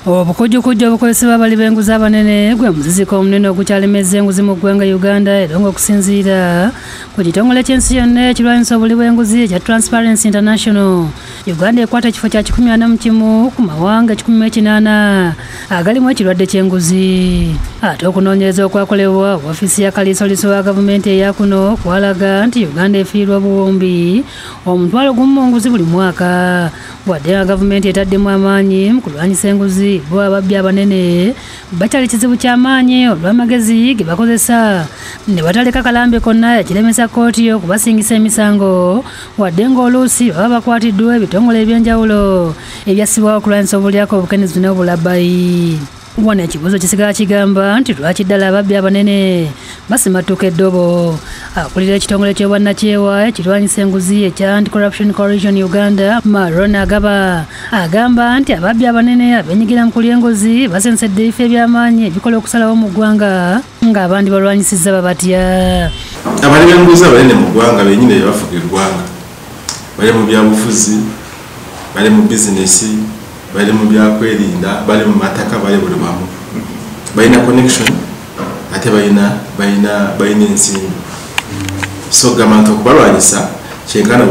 Obukujjukujju obukozesebwa abali b'enguzi abanene gwe muziziko omunene ogukyalemeza enguzi mu ggwanga Uganda, era ng'okusinziira ku kitongole ky'ensi yonna ekirwanyisa obuli bw'enguzi ekya Transparency International, Uganda ekwata ekifo kya 141 ku mawanga 180 agalimu ekirwadde ky'enguzi. Ate okunoonyereza okwakolebwa ofiisi ya kaliisoliiso wa gavumenti eya kuno kwalaga nti Uganda efiirwa obuwumbi 1,000 mu nguzi buli mwaka. Wadde nga gavumenti etaddemu amaanyi mu kulwanyisa enguzi, bo ababbi abanene bakyali kizibu ky'amaanyi olw'amagezi ge bakozesa ne bataleka kalambe konna ekiremesa kkooti okubasingisa emisango, wadde ng'oluusi baba bakwatiddwa ebitongole ebyenjawulo ebyassibwawo okulwanyisa obulyako, obukenuzi n'obulabbayi. Wano ekibuuzo kisigala kigamba nti lwaki ddala ababbi abanene basimattuka eddobo? Akulira ekitongole ky'obwannakyewa ekirwanyisa enguzi ekya Anti-Corruption Coalition Uganda, Maron Agaba, agamba nti ababbi abanene abenyigira mu kulya enguzi basensedde ebifo eby'amaanyi ebikola okusalawo mu ggwanga ng'abandi balwanyisizza babatya. Abali b'enguzi abanene mu ggwanga bennyini be bafuga eggwanga, bali mu byabufuzi, bali mu bizinesi, bali mu byakwerinda, bali mu mataka, bali buli wamu, balina connection ate balina ensimbi. So gamba nti okubalwanyisa kyenkana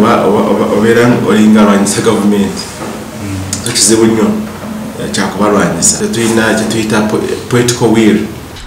obeera olinga alwanyisa gavumenti, so kizibu nnyo kyakubalwanyisa. Tetulina kyetuyita political will.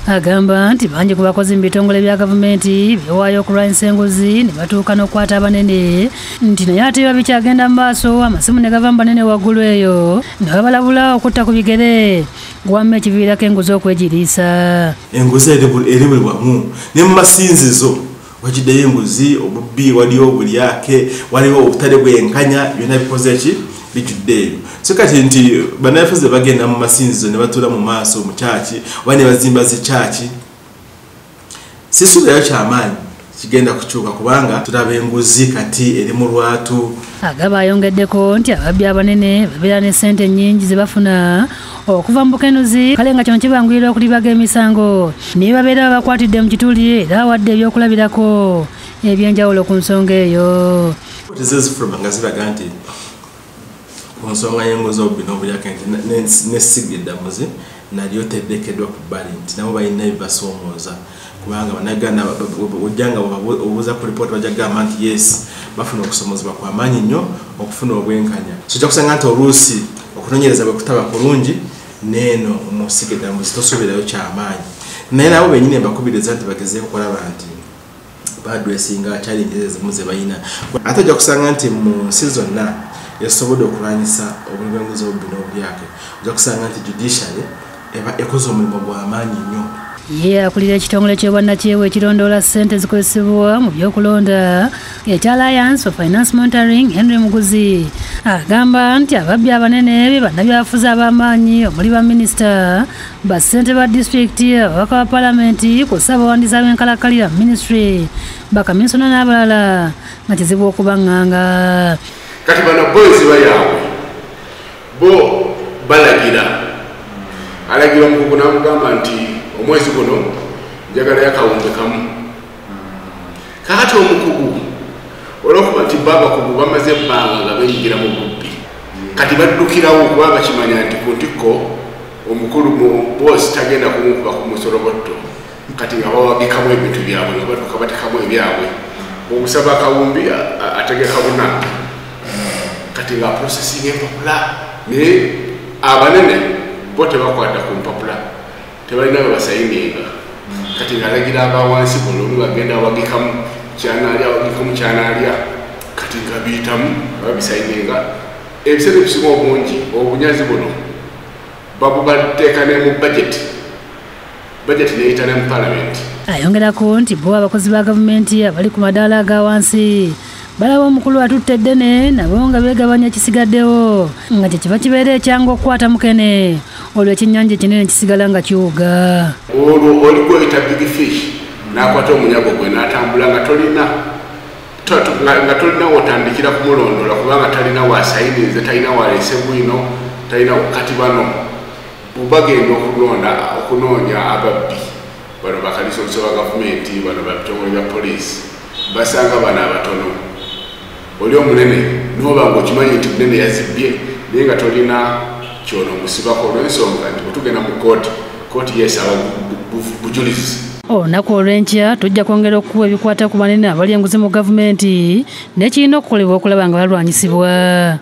Agamba nti bangi ku bakozi mu bitongole bya gavumenti bewaayo okulwanyisa enguzi ne batuuka n'okukwata abanene, nti naye ate biba bikyagenda mu maaso amasimu ne gava mu banene waggulu eyo ne babalabula okutta ku bigere gwamma ekiviirako enguzi okwegiriisa. Enguzi eri buli wamu, ne mu masinzizo wajiddeyo enguzi, obubbi, waliwo obulyake, waliwo obutale bwenkanya, byonna bikoze ki bijjudde eyo. So kati nti bannabyabufuzi bagenda mu masinzizo ne batuula mu maaso mu kyaki oba ne bazimba zikyaki, sisuubirayo kyamaanyi kigenda kukyuka kubanga tulaba enguzi kati eri mu lwatu. Agaba ayongeddeko nti ababbi abanene babeera ne ssente nnyingi ze bafuna okuva mu bukenuzi, kale nga kino kibanguyira okulibaga emisango naye babeera babakwatidde mu kituli, era awadde ebyokulabirako ebyenjawulo ku nsonga eyo. Zezifuluma nga ziraga nti ku nsonga y'enguzi, obubbi n'obulyake nti n'essiga eddamuzi nalyo teddekeddwa ku bbali, nti nabo balina ebibasoomooza kubanga bannayuganda ojja nga obuuza ku lipooti bajja kugamba nti yes, bafuna okusomoozebwa kwa maanyi nnyo okufuna obwenkanya. So ojja kusanga nti oluusi okunoonyereza bwe kutaba kulungi n'eno mu ssiga eddamuzi tosuubirayo kyamaanyi, naye nabo bennyini mbakubiriza nti bagezeeko okulaba nti baadressinga challenges ezimu ze balina. Ate ojja kusanga nti mu nsi zonna ezisobodde okulwanyisa obuli bw'enguzi, obubbi n'obulyake, ojja kusanga nti judiciary eba ekoze omulimu gw'amaanyi nnyo. Ye akulira ekitongole ky'obwannakyewa ekirondoola ssente ezikozesebwa mu byokulonda ekya Alliance for Finance Monitoring, Henry Muguzi, agamba nti ababbi abanene be bannabyabufuzi ab'amaanyi omuli baminisita, bassente ba disitulikiti, ababaka ba paalamenti kw'ossa abawandiisi ab'enkalakkalira mu minisitule, bakaminsona n'abalala nga kizibu okubaŋŋanga. Kati bano boys bayaabwe bo balagira, alagira omukugu n'amugamba nti omwezi guno njagalayo akawumbi kamu. Kakati omukugu olw'okuba nti bo abakugu bamaze ebbanga nga benyigira mu bubbi, kati baddukirawo kuba bakimanya nti ku ntikko omukulu mu boosi tagenda kumukuba ku musolobotto, kati nga bawagikamu ebintu byabwe, nga badduka batekamu ebyabwe. Omusaba akawumbi ategeka buna, kati nga processing empapula, naye abanene bo tebakwata ku mpapula, tebalina bwe basayininga. Kati ng'alagira abawansi buli omu agenda awagikamu kyanaalya, awagikamu kyanaalya, kati nga biyitamu nga babisayininga. Ebiseera ebisinga obungi obunyazi buno babubateeka ne mu budget, budget neyita ne mu parliament. Ayongerako nti bo abakozi ba gavumenti abali ku madaala aga wansi balaba omukulu atutte eddene nabo nga beegabanya ekisigaddewo, nga kye kiba kibeera ekyangu okukwata mukene, olwo ekyennyanja ekinene kisigala nga kiwuga. Olwo oli gweyita big fish n'akwata omunyago gwe n'atambula nga tolina wotandikira kumulondola kubanga talina wasayininze, talina waleese bwino, talina. Kati bano bagenda okunoonya ababbi bano bakalisoliso ba gavumenti, bano babitongole bya poliisi, basanga bano abatono. Oli omunene n'oba ng'okimanyi nti munene yazibbye, naye nga tolina Kyono omusibako olw'ensonga nti bwe tugenda mu kooti, kooti yeesaba bujulizi. Olunaku olw'enkya tujja kwongera okuwa ebikwata ku banene abali enguzi mu gavumenti n'ekirina okukolebwa okulaba nga balwanyisibwa.